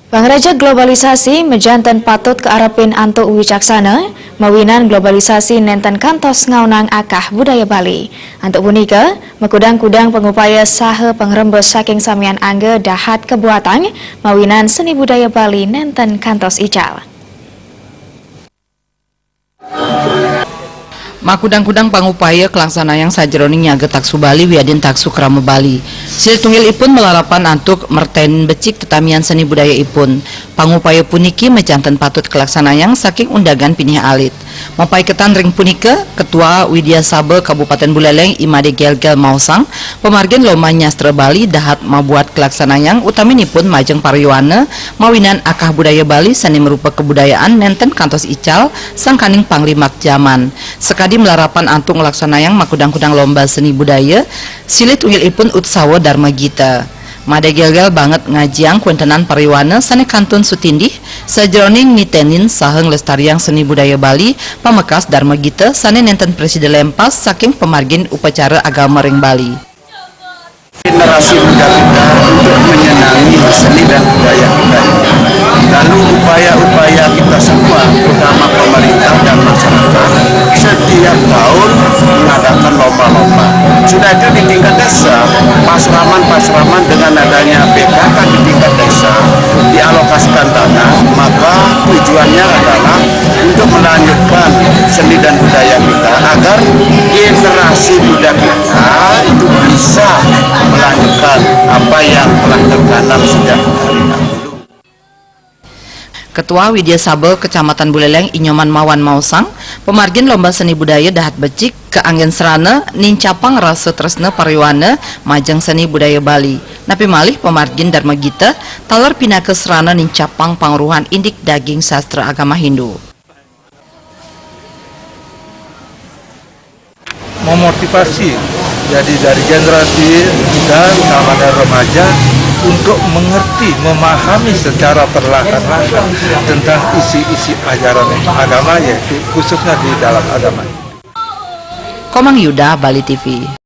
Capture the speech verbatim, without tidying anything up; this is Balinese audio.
Pangrajah globalisasi majanten patut kaarepin antuk wicaksana, mawinan globalisasi nenten kantos ngaunang akah budaya Bali. Antuk punika, makudang-kudang pangupaya saha pangrembes saking samian angga dahat kabuatang, mawinan seni budaya Bali nenten kantos ical. Makudang-kudang pangupaya kalaksanayang sajeroning nyaga taksu Bali wiadin taksu krama Bali. Silih tunggilipun malarapan antuk merten becik tetamian seni budayaipun. Pangupaya puniki majanten patut kalaksanayang saking undagan pinih alit. Mapaiketan ring punika, Ketua Widya Saba Kabupaten Buleleng I Made Gelgel maosang, pamargin lomba nyastra Bali dahat mabuat kalaksanayang utaminipun majeng pariwana mawinan akah budaya Bali sane marupa kabudayaan nenten kantos ical sangkaning panglimbak jaman. Sakadi malarapan antuk nglaksanayang makudang-kudang lomba seni budaya, silih tunggilipun Utsawa Dharma Gita. Made Gelgel banget ngajiang kawentenan pariwana sane kantun sutindih sajeroning nitenin saha nglestariang seni budaya Bali pamekas Dharma Gita sane nenten prasida lempas saking pamargin upacara agama ring Bali. Generasi muda kita untuk menyenangi seni dan budaya kita ini. Lalu upaya-upaya kita semua, terutama pemerintah dan masyarakat, setiap tahun mengadakan lomba-lomba. Sudah itu di tingkat desa, pasraman-pasraman dengan adanya P K K di tingkat desa dialokasikan tanah, maka tujuannya adalah untuk melanjutkan seni dan budaya kita agar generasi muda kita itu bisa melanjutkan apa yang telah tertanam sejak dari dahulu. Ketua Widya Saba Kecamatan Buleleng I Nyoman Mawan maosang, pamargin lomba seni budaya dahat becik kaanggen srana nincapang rasa tresna pariwana majeng seni budaya Bali. Napi malih pamargin Dharma Gita taler pinaka srana nincapang pangruhan indik daging sastra agama Hindu. Memotivasi, jadi dari generasi muda, utamanya remaja, untuk mengerti, memahami secara perlahan-lahan tentang isi-isi ajaran agama, yaitu khususnya di dalam agama. Komang Yuda, Bali T V.